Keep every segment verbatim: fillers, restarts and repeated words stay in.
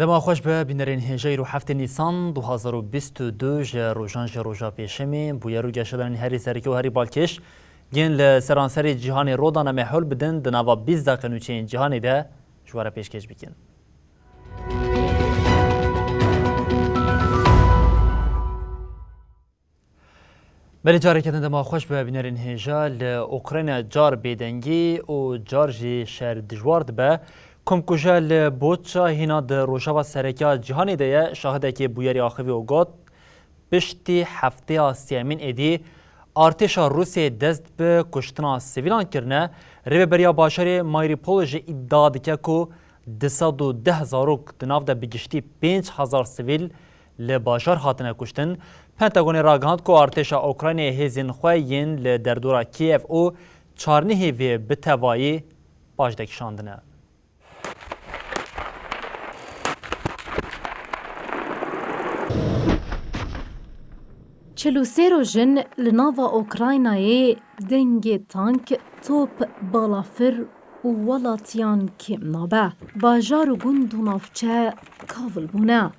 Dema xweş be, bînerên hêja, îro heftê Nîsan du hazar û bîst û du, ji rojan ji roja pêşemê, bûyer û geşedanên herî sereke û herî balkêş yên li seranserê cîhanê rodan em ê hewl bidin di nava bîst deqe nûçeyên cîhanê de ji we re pêşkêş bikin. Belê, careke din dema xweş be, bînerên hêja. Li Ukrayna car bêdengî û car jî şer dijwar dibe. Komkujiya li Buça hîna di rojava sereke ya cîhanê de ye. Şahidekî bûyerî axivî û got, piştî hefteya sêyemîn êdî artêşa Rûsiyê dest bi kuştina sivîlan kirine. Rêveberiya bajarê Mariupol jî îdia dike ku du sed û deh zarok, di nav de bi giştî pênc hezar sivîl, li bajar hatine kuştin. Pentagonê ragihand ku artêşa Ukraynayê hêzên xwe yên li derdora Kiev û Çarnihêvê bi tevayî paşde kişandine. Çil û sê roj in li nava Ukraynayê dengê tank, top, balafir û welatiyan kêm nabe. Bajar û gund û navçe kavil bûne.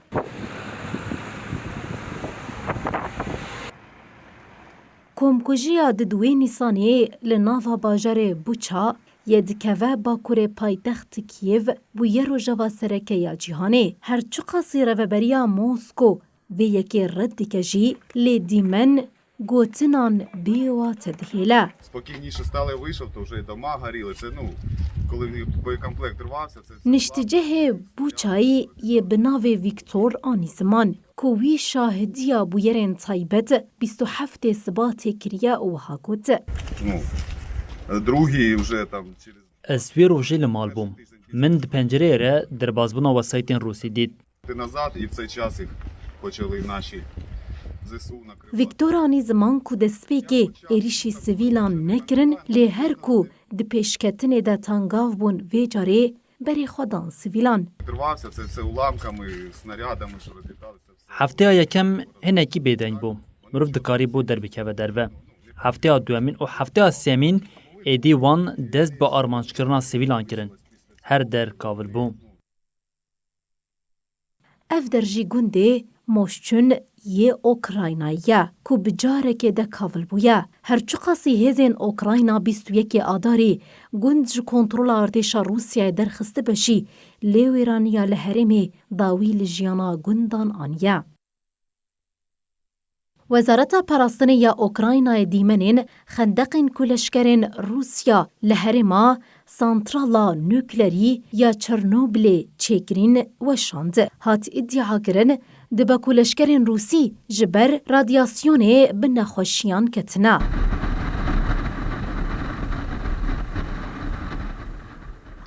Komkujiya di duwê Nîsanê li nava bajarê Buça yê dikeve bakurê paytextê Kîev bûye rojeva sereke ya cîhanê. Her çiqasî rêveberiya Moskow vê yekê red dike jî, lê dîmen gotinan bêwate dihêle. Спокійніше стало, я вийшов, то вже й дома горіли. Це, ну, коли в них боєкомплект рвався, це все. Nişticehê Buçayî yê bi navê Vîktor anî ziman, ku wî şahidiya bûyerên taybet bîst û heftê Sibatê kiriye û wiha got. Ну, другий вже там через. Ez wê rojê li mal bûm. Min di pencereyê re derbazbûna wesayîtên Rûsî dît. Назад, і в цей час їх почали наші ЗСУ накривати. Vîktor anî ziman ku destpêkê êrîşî sivîlan nekirin, lê her ku di pêşketinê de tangav bûn, vê carê berê xwe dan sivîlan. Відривався, це все уламками, снарядами, що розліталися, все. Hefteya yekem hinekî bêdeng bû. Mirov dikarîbû derbikeve derve. Hefteya duemîn û hefteya sêyemîn êdî wan dest bi armanckirina sivîlan kirin. Her der kavil bû. Ev der jî gundê Moşçun yê Ukraynayê ye, ku bi carekê de kavil bûye. Her çiqasî hêzên Ukrayna bîst û yekê Adarî gund ji kontrola artêşa Rûsyayê derxistibe jî, lê wêraniya li herêmê dawî li jiyana gundan aniye. Wezareta Parastinê ya Ukraynayê dîmenên xendeqên ku leşkerên Rûsya li herêma santrala nuklerî ya Çernobilê çêkirîn weşand. Hat îdiakirin, dibe ku leşkerên Rûsî ji ber radyasyonê bi nexweşiyan ketine.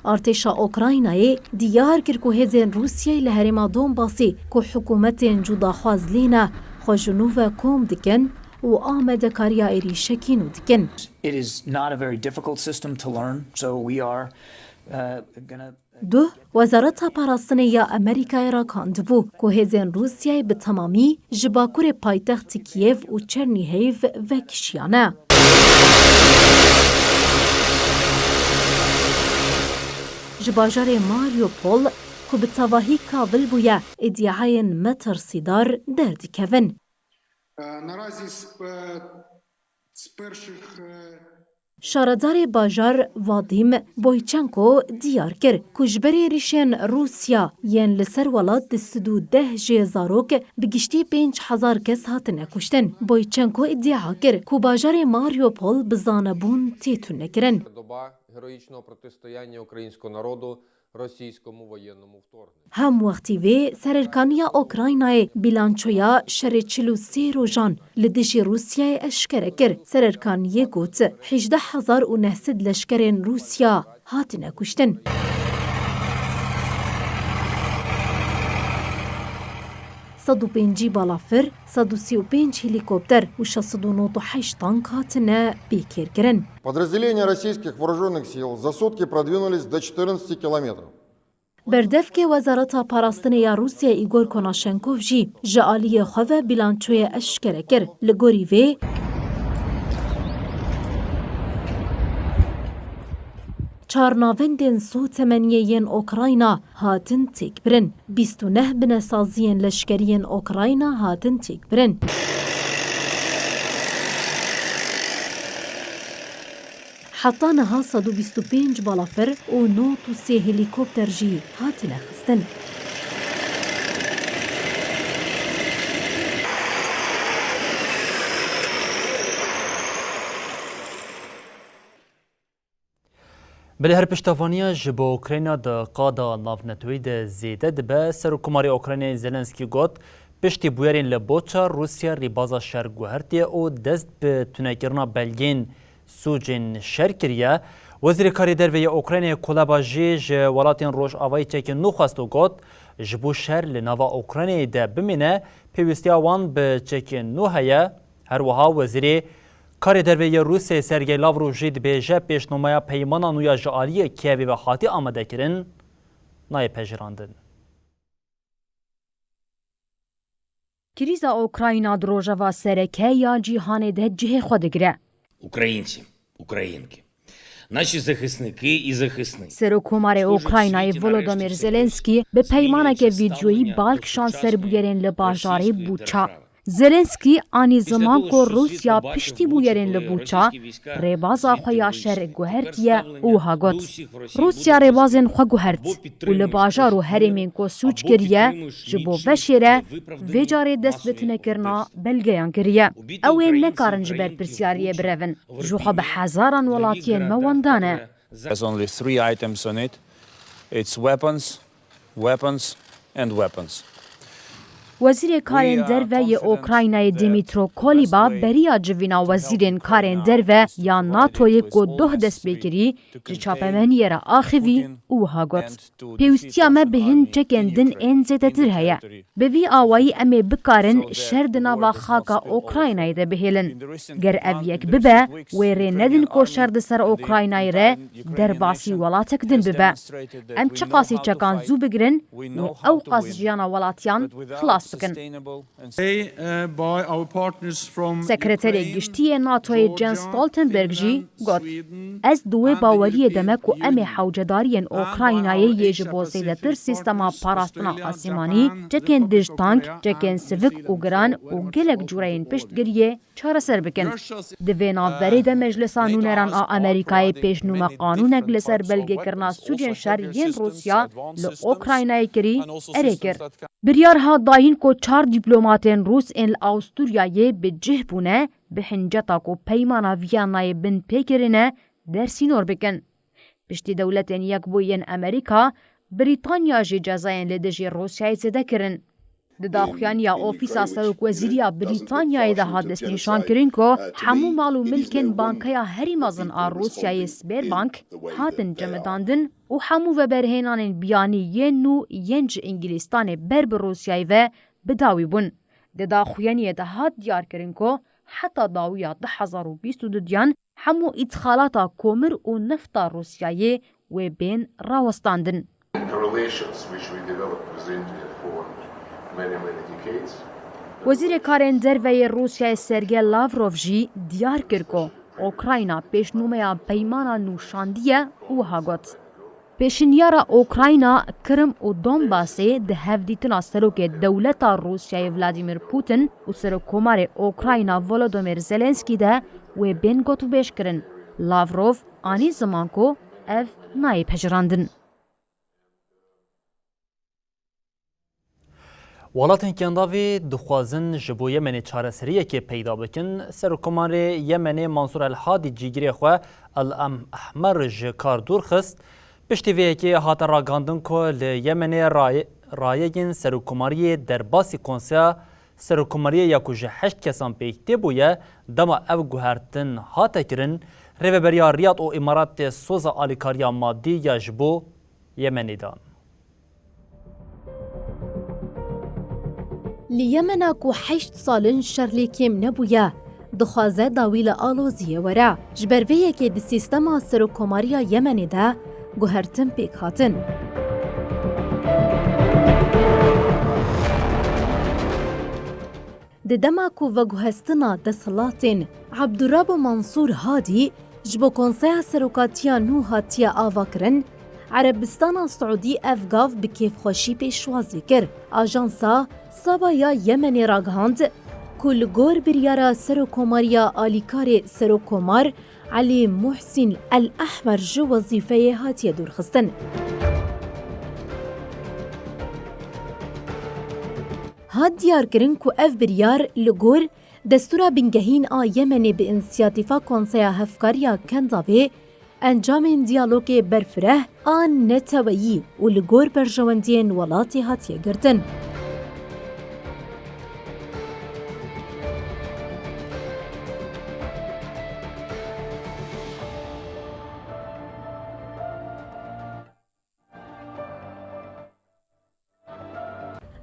Artêşa Ukraynayê diyar kir ku hêzên Rûsyayê li herêma Donbasê ku hikûmetên cudaxwaz lê ne, xwe ji nû ve kom dikin û amadekariya êrîşekî nû dikin. It is not a very difficult system to learn, so we are, uh, gonna. Duh, Wezareta Parastinê ya Amerîkayê ragihand bû ku hêzên Rûsyayê bi temamî ji bakurê paytextê Kiev û Çernîheyv vekişiyane. Ji bajarê Mariupol ku bi tevahî kavil bûye, îdiayên metirsîdar derdikevin. Наразі з, е, з перших, е, Şaredarê bajar Vadîm Boyçenko diyar kir ku ji berê êrîşên Rûsya yên li ser welat du sed û deh jê zarok, bi giştî pênc hezar kes hatine kuştin. Boyçenko îdia kir ku bajarê Mariupol bi zanebûn tê tunekirin. Доба героїчного протистояння українського народу російському воєнному вторгненню. Hemwextî vê sererkaniya Ukraynayê bîlançoya şerê çil û sê rojan li dijî Rûsyayê eşkere kir. Sererkaniyê got, hejdeh hezar û neh sed leşkerên Rûsya hatine kuştin. Sed û pêncî balafir, sed û sî û pênc helîkopter û şeş sed û nod û heşt tank hatine bêkêrkirin. Подразделения российских вооружённых сил за сутки продвинулись до четырнадцати километров. Berdevkê Wezareta Parastinê ya Rûsyayê Îgor Konaşenkov jî ji aliyê xwe ve bîlançoyê eşkere kir. Li gorî vê, Çar navendên sotemeniyê yên Ukrayna hatin têkbirin. Bîst û neh binesaziyên leşkerî yên Ukrayna hatin têkbirin. Heta niha sed û bîst û pênc balafir û nod û sê helîkopter jî hatine xistin. Belê her piştevaniya ji bo Ukrayna di qada navnetewî de zêde dibe. Serokkomarê Ukraynayê Zelenskî got, piştî bûyerên li Boça, Rûsya rêbaza şer guhertiye û dest bi tunekirina belgeyên sûcên şer kiriye. Wezîrê Karê Derve yê Ukraynayê Kuleba jî ji welatên Rojavayê çekên nû xwest û got, ji bo şer li nava Ukraynayê de bimîne, pêwîstiya wan bi çekên nû heye. Her wiha Wezîrê Karê Derve yê Rûsyayê Sergey Lavrov jî dibêje, pêşnomeya peymana nû ya ji aliyê Kievê ve hatî amadekirin, nayê pejirandin. Krîza Ukrayna di rojeva sereke ya cîhanê de cihê xwe digire. Українці, українки, наші захисники і захисниці. Serokkomarê Ukraynayê Volodymyr Zelenskî bi peymaneke vîdyoyî bal kişand ser bûyerên li bajarê Buça. Zelenskî anî ziman ku Rûsya piştî bûyerên li Buça rêbaza xwe ya şer guhertiye û wiha got, Rûsya rêbazên xwe guhert û li bajar û herêmên ku sûc kiriye ji bo veşêre, vê carê dest bi tunekirina belgeyan kiriye. Ew ê nekarin ji berpirsyariyê birevin. Ji xwe bi hezaran welatiyên me wenda ne. There's only three items on it. It's weapons, weapons and weapons. Wezîrê Karên Derve yê Ukraynayê Dmytro Kuleba beriya civîna wezîrên karên derve ya NATOyê ku doh dest pê kirî, ji çapemeniyê re axivî û wiha got, pêwîstiya me bi hin çekên din ên zêdetir heye. Bi vî awayî em ê bikarin şer di nava xaka Ukraynayê de bihêlin. Ger ev yek bibe, wê rê nedin ku şer di ser Ukraynayê re derbasî welatek din bibe. Em çiqasî çekan zû bigirin, wê ew qas jiyana welatiyan xilas bikin. Sekreterê Giştî yê NATOyê Jens Stoltenberg jî got, ez di wê baweriyê de me ku em ê hewcedariyên Ukraynayê yê ji bo zêdetir sîstema parastina asîmanî, çekên dij tank, çekên sivik û giran û gelek cûreyên piştgiriyê çareser bikin. Di vê navberê de Meclisa Nûneran a Amerîkayê pêşnûme qanûnek li ser belgekirina sûcên şer yên Rûsya li Ukraynayê kirî, erê kir. Biryar hat dayîn ku çar dîplomatên Rûs ên li Awisturyayê bi cih bûne, bi hinceta ku Peymana Vîyannayê bin pê kirine, dersînor bikin. Piştî Dewletên Yekbûyî yên Amerîka, Brîtanya jî cezayên li dijî Rûsyayê zêde kirin. Di daxuyaniya Ofîsa Serokwezîriya Brîtanyayê de hat destnîşankirin ku hemû mal û milkên bankeya herî mezin a Rûsyayê Sberbank hatin cemidandin û hemû veberhênanên biyanî yên nû yên ji Îngilîstanê ber bi Rûsyayê ve bi dawî bûn. Di daxuyaniyê de hat diyarkirin ku heta dawiya du hezar û bîst û duyan hemû îtxalata komir û nefta Rûsyayê wê bên rawestandin. The relations which we developed with India for many, many decades. Wezîrê Karên Derve yê Rûsyayê Sergey Lavrov jî diyar kir ku Ukrayna pêşnûmeya peymana nû şandiye û wiha got, pêşinyara Ukrayna, Kirim û Donbasê di hevdîtina serokê dewleta Rûsyayê Vladimir Putin û serokkomarê Ukrayna Volodymyr Zelenskî de wê bên gotûbêj kirin. Lavrov anî ziman ku ev nayê pejirandin. Welatên Kengavî dixwazin ji bo Yemenê çareseriyekê peyda bikin. Serokkomarê Yemenê Mansur El Hadî cîgirê xwe El Em Ehmer ji kar dûr xist. Piştî vê yekê hate ragandin ku li Yemenê raye-, rayeyên serokkomariyê derbasî konseya serokkomariyê ya ku ji heşt kesan pêk tê bûye, dema ev guhertin hate kirin, rêveberiya Riyad û Îmaratê soza alîkariya madî ya ji bo Yemenê dan. Li Yemena ku heşt sal in şer lê kêm nebûye, dixwaze dawî li aloziyê were. Ji ber vê yekê di sîstema serokkomariya Yemenê de guhertin pêk hatin. Di dema ku veguhestina desthilatên Abdurrabo Mansur Hadî Ji bo Konseya Serokatiya nû hatiye avakirin, Erebistana Siûdî ev gav bi kêfxweşî pêşwazî kir. Ajansa Saba ya Yemenê ragihand ku li gor biryara Serokkomariya alîkarê Serokkomar Elî Muhsîn El Ehmer ji wezîfeyê hatiye dûrxistin. Hat diyarkirin ku ev biryar li gor Destûra Bingehîn a Yemenê bi însiyatîfa Konseya Hevkariya Kendavê encamên diyalogê berfireh a neteweyî û li gor berjewendiyên welatê hatiye girtin.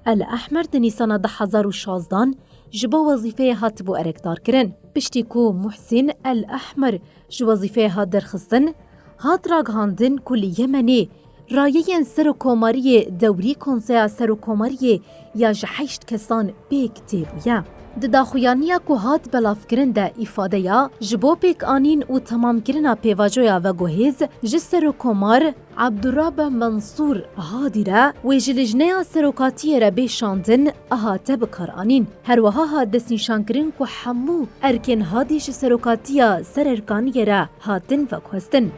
El Ehmer di Nîsana du hezar û şazdan ji bo wezîfeyê hatibû erekdarkirin. Piştî ku Muhsîn El Ehmer ji wezîfeyê hat derxistin, hat ragihandin ku li Yemenê rayeyên serokkomariyê dewrî Konseya Serokkomariyê ya ji heşt kesan pêk têbûye. Di daxuyaniya ku hat belavkirin de îfadeya ji bo pêkanîn û temamkirina pêvajoya veguhêz ji Serokkomar Abdurrabe Mansûr Hadî re wê ji Lijneya Serokatiyê re bê şandin hate bikaranîn. Her wiha hat destnîşankirin ku hemû erkên Hadî ji Serokatiya Sererkaniyê re hatin veguhestin.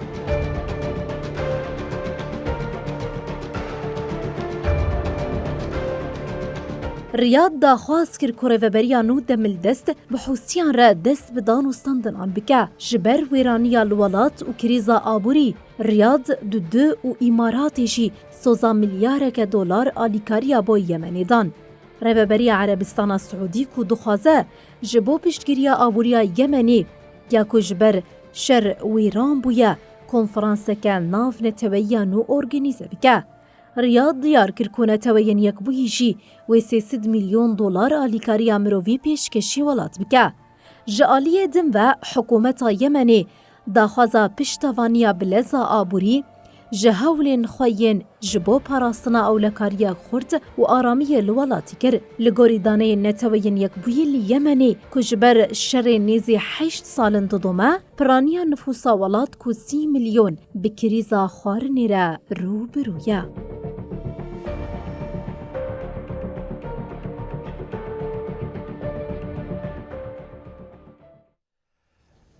Riyad daxwaz kir ku rêveberiya nû demildest bi Hûsiyan re dest bi dan û standinan bike. Ji ber wêraniya li welat û krîza aborî, Riyad, Dudû û Îmaratê jî soza milyareke dolar alîkariya bo Yemenê dan. Rêveberiya Erebistana Siûdî ku dixwaze ji bo piştgiriya aboriya Yemenê ya ku ji ber şer wêran bûye, konferanseke navneteweyiya nû organîze bike. Riyad diyar kir ku Neteweyên Yekbûyî jî wê sê sed milyon dolar alîkariya mirovî pêşkêşî welat bike. Ji aliyê din ve hikûmeta Yemenê daxwaza piştevaniya bi leza aborî ji hewlên xwe yên ji bo parastina ewlekariya xurt û aramiyê li welatî kir. Li gorî daneyên Neteweyên Yekbûyî li Yemenê ku ji ber şerê nêzî heşt sal in didome, piraniya nifûsa welat ku sî milyon bi krîza xwarinê re rû bi rû ye.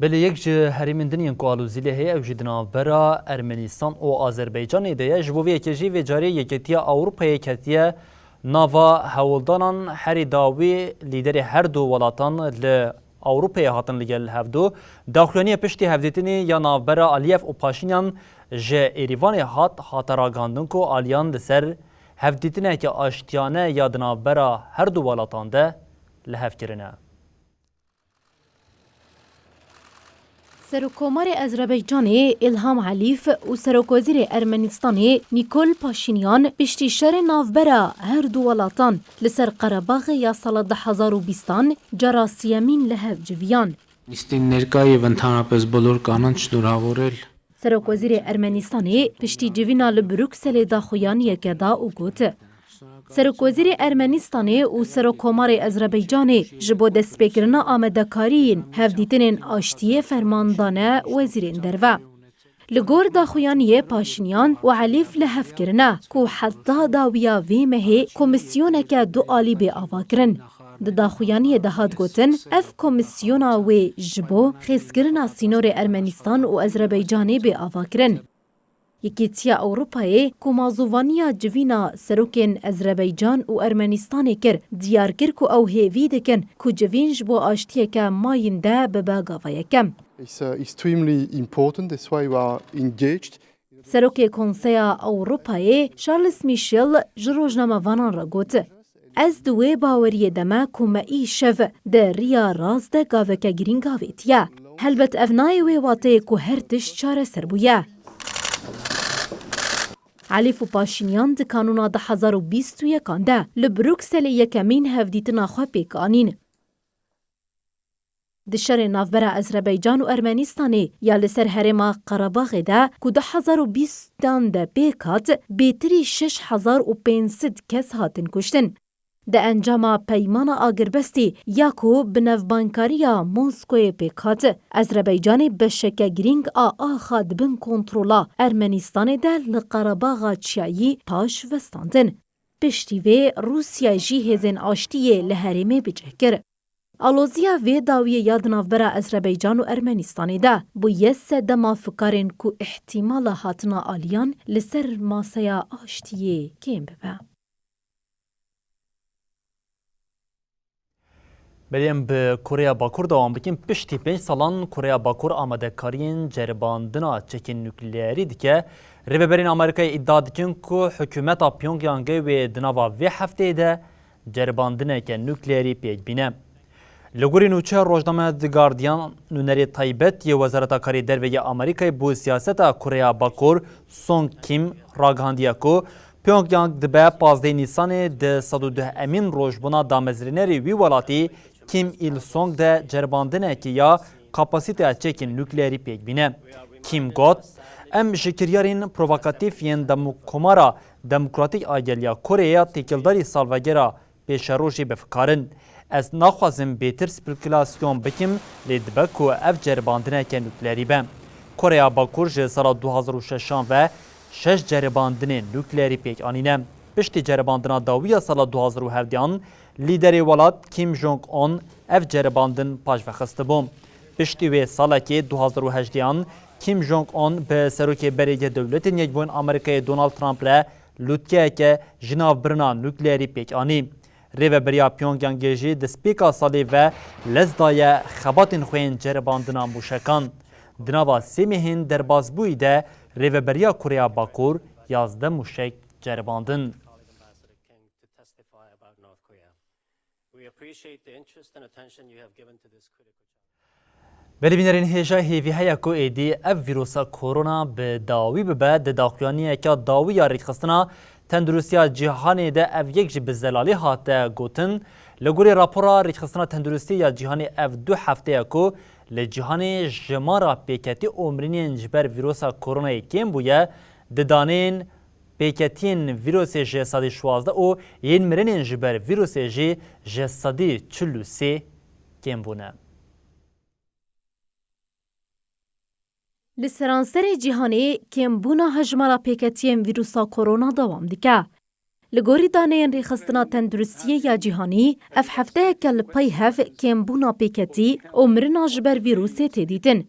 Belê yek ji herêmên din yên ku alozî lê heye, ew jî di navbera Ermenistan û Azerbaycanê de ye. Ji bo vê yekê jî vê carê Yeketiya Ewropayê ketiye nava hewldanan. Herî dawî lîderê her du welatan li Ewropayê hatin li gel hevdu. Daxuyaniyê piştî hevdîtinê ya navbera Aliyev û Paşinyan ji Êrîvanê hat, hate ragihandin ku aliyan li ser hevdîtineke aştiyane ya di navbera her du welatan de li hev kirine. Serokkomarê Ezerbaycanê Îlham Elîf û Serokwezîrê Ermenistanê Nîkol Paşînyan piştî şerê navbera her du welatan li ser Qerebaxê ya sala du hezar û bîstan cara siyemîn li hev civiyan. Nistîn nerkayê ventanapes bolor kanan çinor havorel. Serokwezîrê Ermenistanê piştî civîna li Brukselê daxuyaniyeke da û got, Serokwezîrê Ermenistanê û Serokkomarê Ezerbaycanê ji bo destpêkirina amadekariyên hevdîtinên aştiyê ferman dane wezîrên derve. Li gor daxuyaniyê Paşinyan û Elîf li hev kirine ku heta dawiya vê mehê komîsyoneke dualî bê avakirin. Di daxuyaniyê de hat gotin, ev komîsyona wê ji bo xêzkirina sînorê Ermenistan û Ezerbaycanê bê avakirin. Yekîtiya Ewropayê ku mazûvaniya civîna serokên Ezerbaycan û Ermenistanê kir, diyar kir ku ew hêvî dikin ku civîn ji bo aştiyeke mayînde bibe gava yekem. It's, uh, extremely important, that's why we are engaged. Serokê Konseya Ewropayê Charles Michel ji rojnamevanan re got, Ez di wê baweriyê de me ku me îşev di riya rast de gaveke girîng avêtiye. Helbet ev nayê wê wateyê ku her tişt çareser bûye. Elîf û Paşinyan di kanûna du hezar û bîst û yekan de li Brukselê yekemîn hevdîtina xwe pêk anîn. Di şerê navbera Ezerbaycan û Ermenistanê ya li ser herêma Qerebaxê de ku du hezar û bîstan de pêk hat, bêtirî şeş hezar û pênc sed kes hatin kuştin. Di encama peymana agirbestî ya ku bi navbeynkariya Moskoyê pêk hat, Ezerbaycanê beşeke girîng a axa di bin kontrola Ermenîstanê de li Qerebaxa Çiyayî paş ve standin. Piştî vê Rûsya jî hêzên aştiyê li herêmê bicih kir. Aloziya vê dawiyê ya di navbera Ezerbaycan û Ermenîstanê de bûye sedema fikarên ku îhtîmala hatina aliyan li ser maseya aştiyê kêm bibe. Belê em bi Koreya Bakur dewam bikin. Piştî pênc salan Koreya Bakur amadekariyên ceribandina çekên nukleerî dike. Rêveberên Amerîkayê îdia dikin ku hikûmeta Pyongyangê wê di nava vê hefteyê de ceribandineke nukleerî pêk bîne. Li gorî nûçeya rojnameya The Guardian, nûnerê taybet yê Wezareta Karê Derve yê Amerîkayê bo siyaseta Koreya Bakur, Sung Kim, ragihandiye ku Pyongyang dibe pazdehê Nîsanê di sed û duhemîn rojbûna damezrênerê wî welatî Kim Il Sung de ceribandinekê ya kapasîteya çekên nukleerî pêk bîne. Kim got, Em ji kiryarên provokatîf yên Demo-, Komara Demokratîk a Gel ya Koreyê ya têkildarî salvegera pêşerojê bi fikar in. Ez naxwazim bêtir spekulasyon bikim, lê dibe ku ev ceribandineke nukleerî be. Koreya Bakur ji sala du hazar û şeşan ve şeş ceribandinên nukleerî pêk anîne. Piştî ceribandina dawî ya sala du hazar û hevdeyan, lîderê welat Kim Jong-un ev ceribandin paş ve xistibû. Piştî wê salekê du hazar û hejdêyan Kim Jong-un bi serokê berê yê Dewletên Yekbûyî Amerîkayê Donald Trump re lûtkeyeke ji navbirina nukleerî pêk anî. Rêveberiya Pyongyangê jî destpêka salê ve lez daye xebatên xwe yên ceribandina mûşekan. Di nava sê mehên derbasbûyî de Rêveberiya Koreya Bakur yazdeh mûşek ceribandin. We appreciate the interest and attention you have given to this critical challenge. Belê bînerên hêja, hêvî heye ku êdî ev vîrusa korona bi dawî bibe. Di daxuyaniyeke dawî ya Rêkxistina Tenduristiya Cîhanê de ev yek jî bi zelalî hate gotin. Li gorî rapora Rêkxistina Tenduristiya Cîhanê ev du hefte ye ku li cîhanê jimara pêketî û mirinên ji ber vîrusa koronayê kêm bûye. Di daneyên pêketiyên vîrusê ji sedî şwazdeh û yên mirinên ji ber vîrusê jî ji sedî çil û sê kêm bûne. Li seranserê cîhanê kêmbûna hejmara pêketiyên vîrusa korona dewam dike. Li gorî daneyên Rêxistina Tenduristiyê ya Cîhanî, ev hefteyeke li pey hev kêmbûna pêketî û mirina ji ber vîrusê tê dîtin.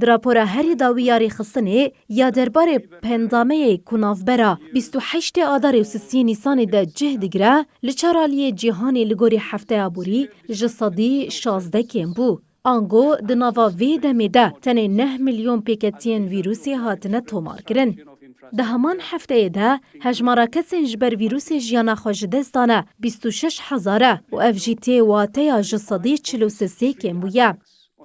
Di rapora herî dawî ya Rêxistinê ya derbarê pendameyê ku navbera bîst û heştê Adarê û sisiyê Nîsanê de cih digire, li çar aliyê cîhanê li gorî hefteya borî ji sedî şazdeh kêm bû. Ango di nava vê demê de tenê neh milyon pêketiyên vîrusê hatine tomarkirin. Di heman hefteyê de hejmara kesên ji ber vîrusê jiyana xwe ji dest dane bîst û şeş hezar e û ev jî tê wateya ji sedî çil û sê kêm bûye.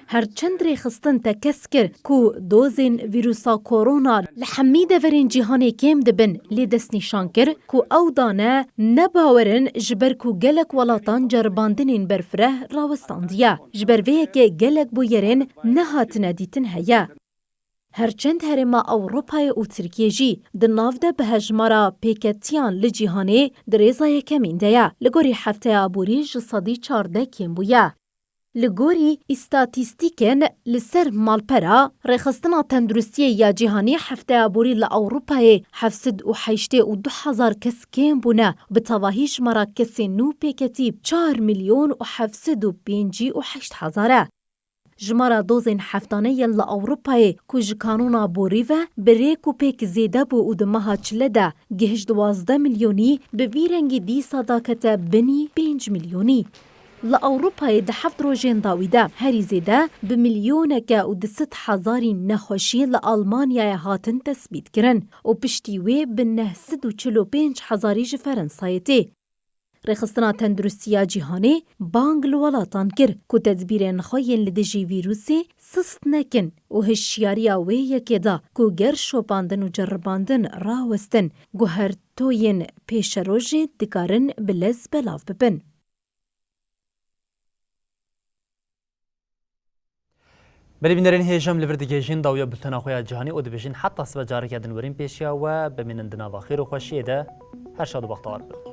Her çend rêxistin tekez kir ku dozên vîrusa korona li hemî deverên cîhanê kêm dibin, lê destnîşan kir ku ew dane ne bawer in, ji ber ku gelek welatan ceribandinên berfireh rawestandiye. Ji ber vê yekê gelek bûyerên nehatine dîtin heye. Her çend herêma Ewropayê û Tirkiyê jî di nav de bi hejmara pêketiyan li cîhanê di rêza yekemîn de ye. Li gorî hefteya aborî ji sedî çardeh kêm bûye. Li gorî îstatîstîkên li ser malpera, Rêxistina Tenduristiyê ya Cîhanî hefteya borî li Ewropayê heft sed û heştê û du hezar kes kêm bûne, bi tevahî jimara kesên nû pêketî çar milyon û heft sed û pêncî û heşt hezar e. Jimara dozên heftane yên li Ewropayê ku ji kanûna borî ve bi rêk û pêk zêde bû û di meha çile de gihişt duwazdeh milyonî, bi vî rengî dîsa dakete binî pênc milyonî. Li Ewropayê di heft rojên dawî de herî zêde bi milyoneke û du sed hezarî nexweşî li Almanyayê hatin tesbîtkirin û piştî wê bi neh sed û çil û pênc hezarî ji Ferensayê tê. Rêxistina Tenduristiya Cîhanê bang li welatan kir ku tedbîrên xwe yên li dijî vîrusê sist nekin û hişyariya wê yekê da ku ger şopandin û ceribandin rawestin, guhertoyên pêşerojê dikarin bi lez belav bibin. Belê bînerên hêja, em li vir digihêjin dawiya bultena xwe ya cîhanî û dibêjin heta sibe careke din werin pêşiya we, bimînin di nava xêr û xweşiyê de, her şad û bextewar bin.